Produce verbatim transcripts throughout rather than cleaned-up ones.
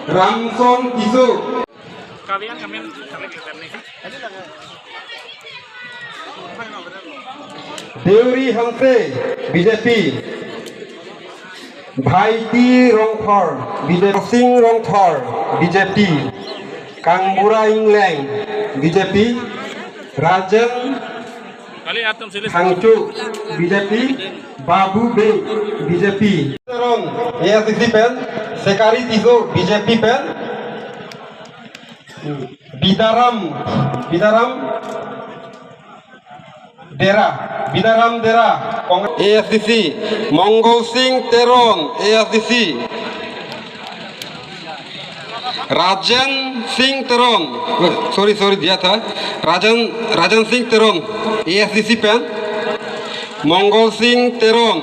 Ramson Tisso. Deuri Hanse, B J P. Bhaiti Rongthor, B J P. Sing Rongthor, B J P. Kangbura Ingleng, B J P. Rajan Thangcho, B J P. Babu Bey, B J P. Teron, A S D C pen. Sekari Tisso, B J P pen. Bidaram, Bidaram Dera, Bidaram Dera, Congress. A S D C, Mongol Sing Teron, A S D C. Rajan Sing Teron, eh, sorry, sorry, dia tha. Rajan, Rajan Sing Teron, A S D C pen. Mongol Sing Teron,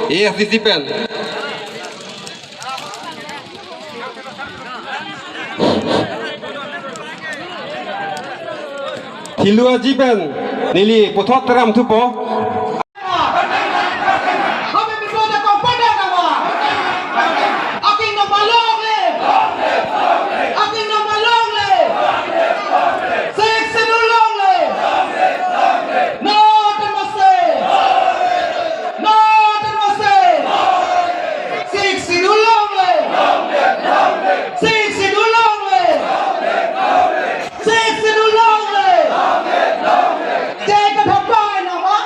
A S D C pen. Thilo aji pen neli puthot teram thupo. Aking nangpalongle! Aking nangpalongle! Sixth Schedule longle! Not in my state! Not in my state! Sixth Schedule longle! Sixth Schedule longle! Sixth Schedule longle! Jai ka thap pai nang ma?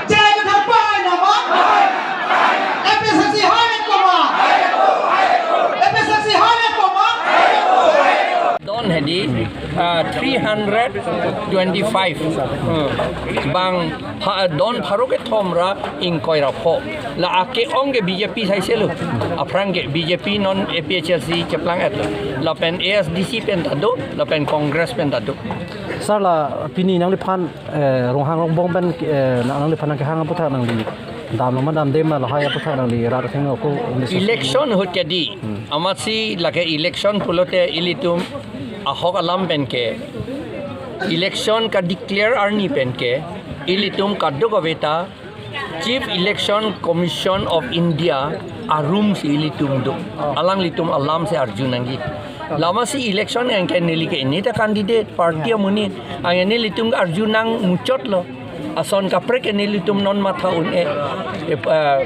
Jai ka thap pai nang ma? A P H L C hai ko ma? A P H L C hai ko ma? Don hedi, uh, three hundred twenty-five. Hmm. Bang pha-, don pharo kethom ra ingkoi ra pho. La ake-ong ke B J P saise lo. Aphrang ke B J P non A P H L C cheplang-et lo. Lapen A S D C pen ta do, lapen Congress pen ta do. Sir, la pini nangliphan, eh, Ronghang Rongbong pen, eh, nang-, nangliphan nangkehang aputhak nangli damlo ma damde ma lahai aputhak nangli rat athengno ko. Election ahut ke dei. Hmm. Amatsi lake election pulote ilitum ahok alam pen ke. Election ka-declare arni pen ke ilitum kadokave ta Chief Election Commission of India arum si ilitum do. Alanglitum alam si arju nangji. Lama si election anke neli ke ini ta candidate party amonit. Anke nelitum arju nang muchot lo. Ason kaprek ke nelitum non matha un-e. Eh, eh,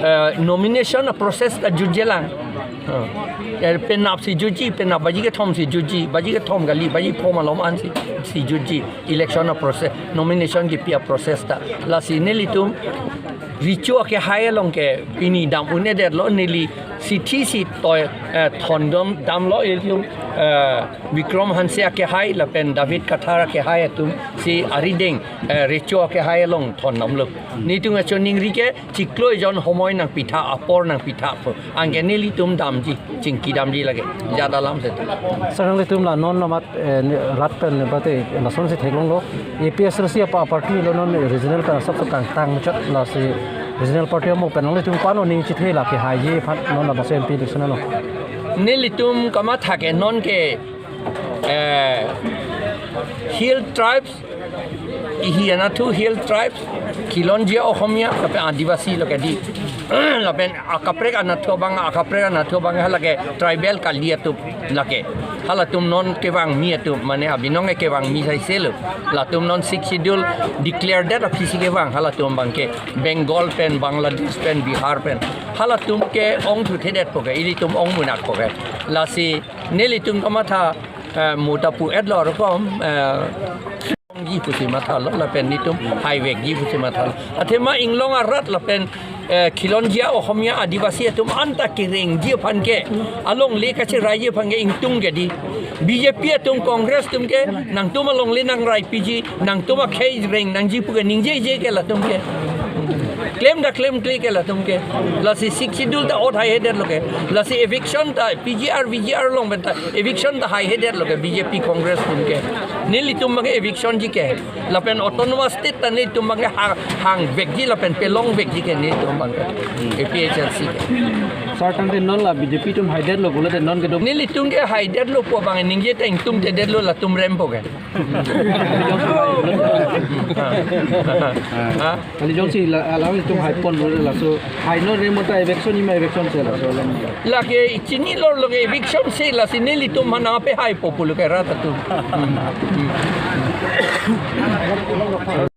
eh, nomination a-process ta jutjelang. Eh, penap si jutji, penap baji kethom si jutji, baji kethom kali, baji pho malom an si, si jutji. Election a-process, nomination kipi a-process ta. Lasi nelitum recho akehai along ke pini dam un-edet lo, neli sithi si toi, eh, thondam damlo ilitum, eh, Bikram Hanse akehai lapen David Kathar akehai atum si arideng, eh, recho akehai along thondamlo. Nelitum acho ningri ke chiklo ejon homoi nangpitha, apor nangpitha pu. Anke nelitum damji, chingki damji lake. Jat alam se. Sir, nanglitum la non lamat, eh, ne-, rat pen bate lason si theklonglo. A P H L C apa party lo non regional pen asap kangtang chot, lasi regional party amo pen nanglitum pano ning chithe la kehaiji aphan non laso M P election lo. Nelitum kamatha ke non ke, eh, Hill Tribes, ihi anatthu Hill Tribes, Khilonjia Ohomia, lapen Adivasi lo ke dei. Lapen akaprek anatthu abang, akaprek anatthu abang halake tribal kali atum lake. Halatum non kevangmi atum, mane abinong ke kevangmi saise lo. Latum non Sixth Schedule declare det aphi si kevang, halatum abang ke Bengal pen, Bangladesh pen, Bihar pen. Halatum ke ong thuthedet po ke, ilitum ong munak po ke. Lasi nelitum kamatha, eh, mo ta pu-et lo rokom, eh, ji pusi mathalo, lapen nelitum haivekji pusi mathalo. Athema inglong arat lapen, eh, Khilonjia Ohomia Adivasi atum anta kerengji aphan ke, alongle kacheraiji aphan ke ingtung ke dei. B J P atum, Congress atum ke nangtum alongle nangraipiji, nangtum akhei reng nangji pu ke ningjeje ke latum ke. Klem ta klemkle ke latum ke. Lasi Sixth Schedule ta ot haihedet lo ke. Lasi eviction ta P G R, V G R along pen ta eviction ta haihedet lo ke B J P Congress atum ke. Nelitum abang ke eviction ji ke. Lapen Autonomous State ta nelitum abang ke ha-, hangvekji lapen pelongvekji ke nelitum abang ke. A P H L C ke. Sar tangte non la B J P atum haidetlo pulote non kedo. Nelitum ke haidetlo pu abang ningje ta ingtum tedetlo latum rempo ke. Ha? Kali jongsi la alanglitum haipon pulote laso hai non rem ta eviction ima eviction si laso alam. Lake chinilo, loke eviction si lasi nelitum mana pe haipo pulo ke rat atum.